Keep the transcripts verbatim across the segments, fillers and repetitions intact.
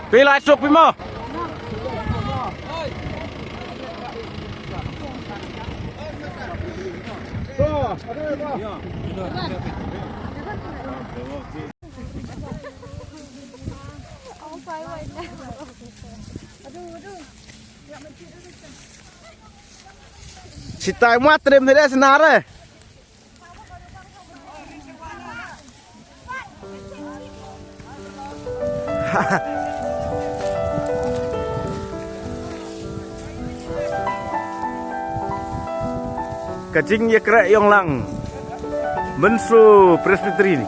Pi lai suk pi mo. Sitai muat trim tede senare. Ka jingyakreh yong lang Mynso Presbytery ni.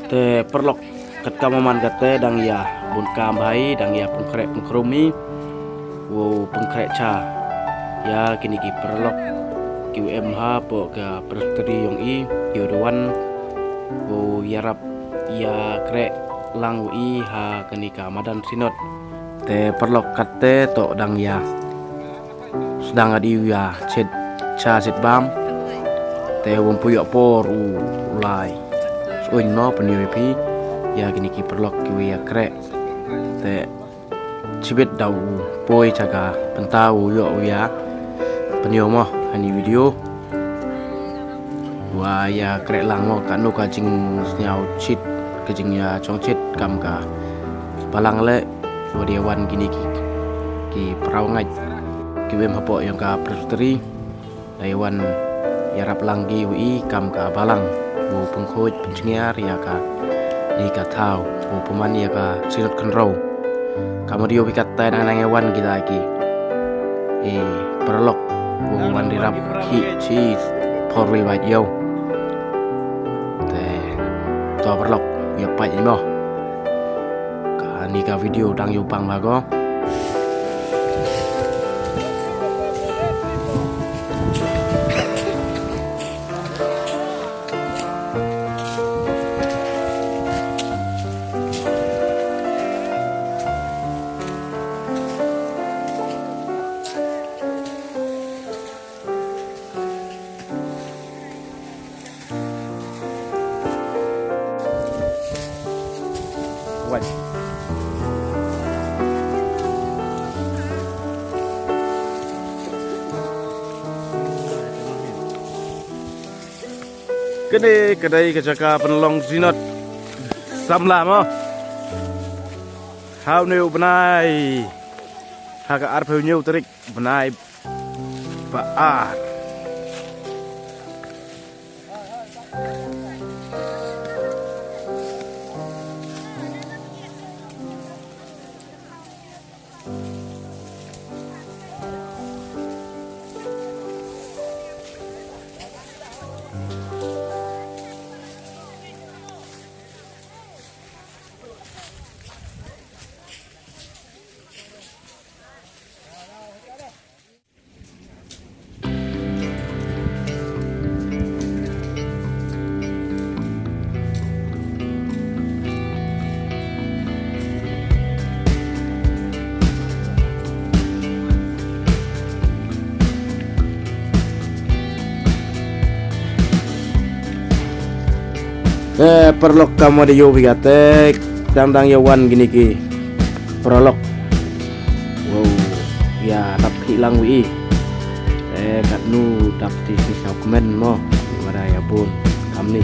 Te paralok, kat ka maman kate dang ya bun kam bha i, dang ya pynkhreh pynkhreh mi, wow pynkhreh cha ya kini ki paralok kiwa em hapoh ka Presbytery yong i, kiwa da wan wow yarap yakreh lang wa i ha kani ka madan Synod. Te paralok, kate toh dang ya sdang adi u ya chet cha chet bam. Te wym pu yoh por u lai. Suiñ mo pynyoo phi ya kini ki paralok kiwa yakreh. Te chibit daw u poi cha ka bynta u yoh u ya pynyoo mo hani video. Wa yakreh lang mo kanu ka jingsñiaw chit, ka jingyachong chit kam ka balang le. Wa da wan kini ki, ki paralok ngait kiwa em hapoh yong ka Presbytery. Da wan yarap lang ki wa i kam ka balang, wow pynkhuid pynchngiar ya kani ka thaw, wow pynman ya ka Synod Khynroo. Kam wa da yoh wi katai dang nang ya wan kita ki i paralok, wow wan yarap ki chi four wheel bike yow. Te to paralok, ya pait i mo. Kani ka video dang yow pang bha ko. Wan. Kani ka dei ka jaka pynlong Synod samla mo. Ha uni u bnai, ha ka arphew uni u tarik bnai ba ar. Eh, paralok, kam wa da yoh wi kate, dang dang ya wan kini ki paralok. Wow, ya dap ki lang wi. Eh, katnu dap ti si sa kmen mo. Wa da ya bun kam ni.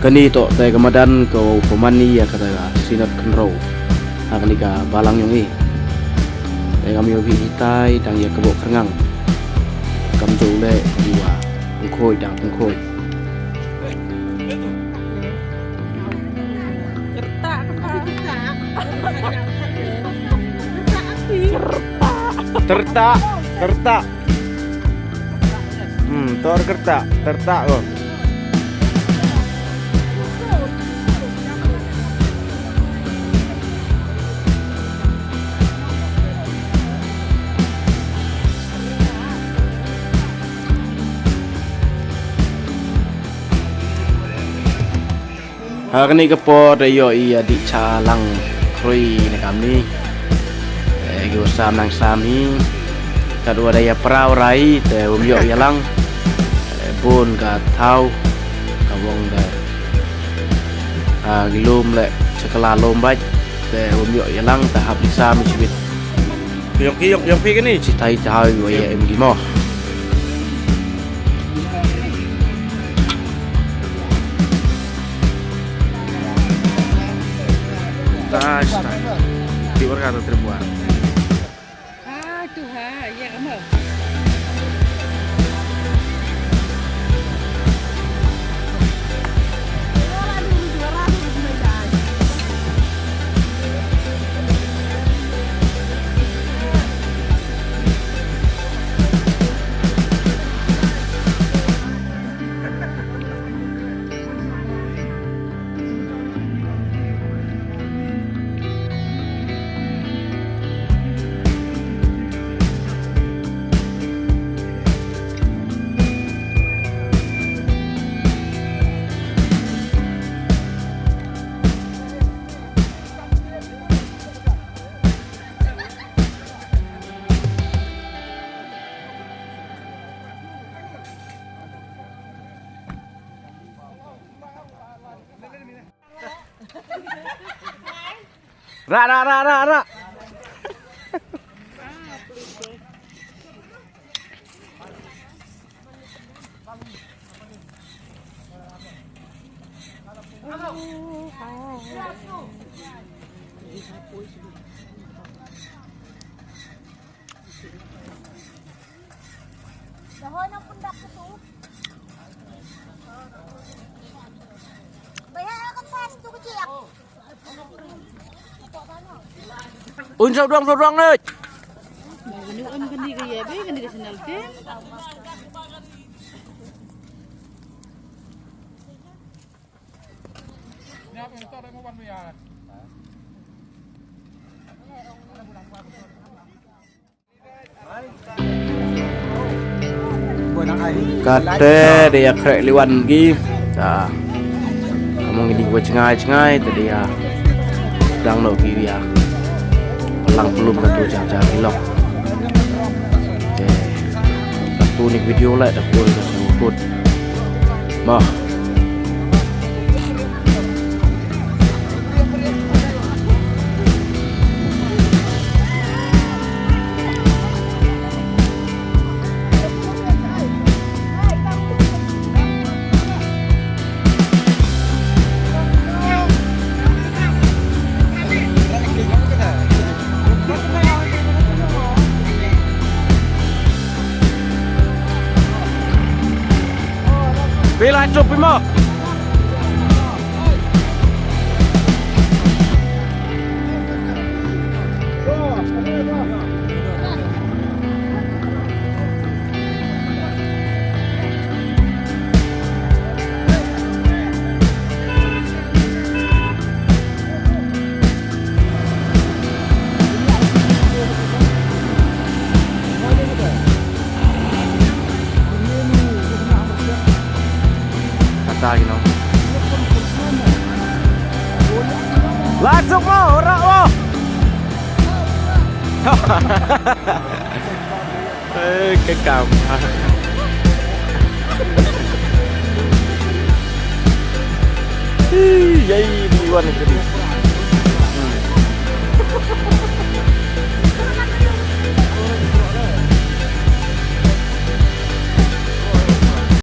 Kani toh te ka madan ka wow pynman i ya kata ka Synod Khynroo ha kani ka balang yong i. Te kam yoh wi hitai dang ya ka boh kyrngang. Kam jooh le i wa pynkhuid dang pynkhuid. Tyrtak, tyrtak. Tyrtak, tyrtak. Hmm, tor kyrtak, kyrtak ko. Ha kani ka por da yoh i ya dih cha lang khrui na kamni. Eh, ki wa sam nang sam hi. Kat wa da ya praw rai te wym yoh ya lang. Eh, bun ka thaw ka wong da. Ah, ki lum le chakala lum bait te wym yoh ya lang te hap di sam i chibit. Yong ki, yong, yong phi kani? Chi tai tai wa ya em ki mo. Basta. Di warga tu terbuat. Ah, tu ha, ya kamu. Ra, ra, ra, ra, ra. Un sau dong, sau dong, eh. Kani un kani ka ya, be, kani ka channel ke. Kate de ya krek liwan ki. Ta. Kamong ini wa chngai chngai te de ya. Dang no ki ya. Palang pelum ka tu jang jang ilok. Te. Ta pu ni video la, ta pu ni video. Bah. Pila chup mo. Kata gino. Lasuk mo, ora mo. Eh, ke kam. Ih, yai, di wan ke di.